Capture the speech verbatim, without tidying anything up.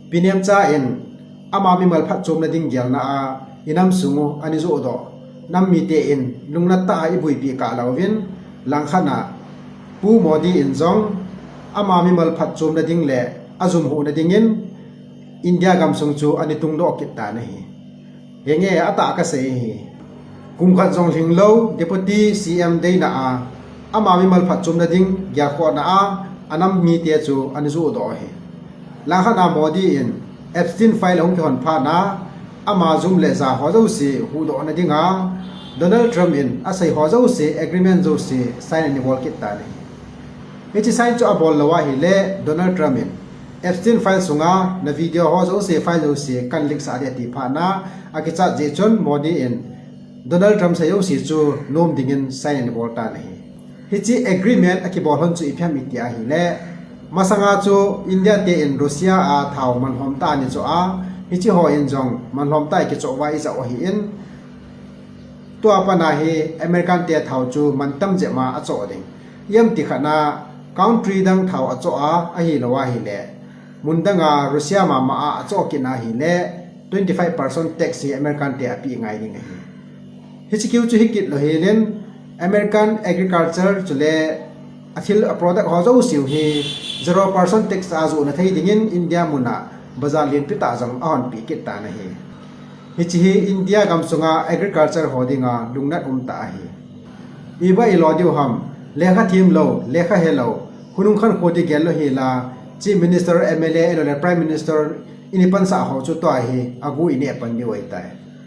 Pi Nemcha in ama mimal phatchomna ding gelna a inam sung u ana johdoh nam mite in lungnat tah a ibuipi kah louvin, langkhat a Pu Modi in jong ama mimal phatchomna ding le ajumhuhna dingin India gamsung chu ana tungdoh kit tan ahi. Henge atah kasei hi. Kum khat jong lhinglou Deputy C M deina a ama mimal phatchomna ding gelkhohna a anam mite chu ana johdoh ahi. Langkhat a Modi in Epstein file ahung kihon phat a ama jum le ja ho jouse huhdohna dinga Donald Trump in asei ho jouse, agreement jouse sign ana bol kit tan ahi. Hiche sign chu abol lou ahile Donald Trump in Epstein file sunga na video ho jouse, file jouse kan leak sah ding ati phat a akichat jeh chun Modi in Donald Trump sei jouse chu nom dingin sign ana bol tan ahi. Hiche agreement akibol lhon chu ipi ham iti ahile, masanga chu India te in Russia a thao manlhom tah ana choh a, hiche ho in jong manlhom tah a kichoh uva ijah u ahin, tua pat a hi American te thao chu mantam jep ma achoh ding. Ijemti khat a country dang thao achoh a, ahilou ahile mun dang a Russia mama a achoh kit na ahile twenty five percent tax hi American te apeh ngai ding ahi. Hiche keu chu hikit lou helin American agriculture chule athil a product ho jouse u hi zero percent tax a johna thei dingin India mun a bazar lienpi tah jong ahonpeh kit tan ahi. Hiche hi India gamsunga agriculture ho dinga lungnat umtah ahi. Iva ilo diu ham, lekha themlou, lekha helou, khonung khankho ti gel lou hela, Chief Minister, M L A, ahiloule Prime Minister in ipansah ho chu tua hi agu ineh pan diu ahitai.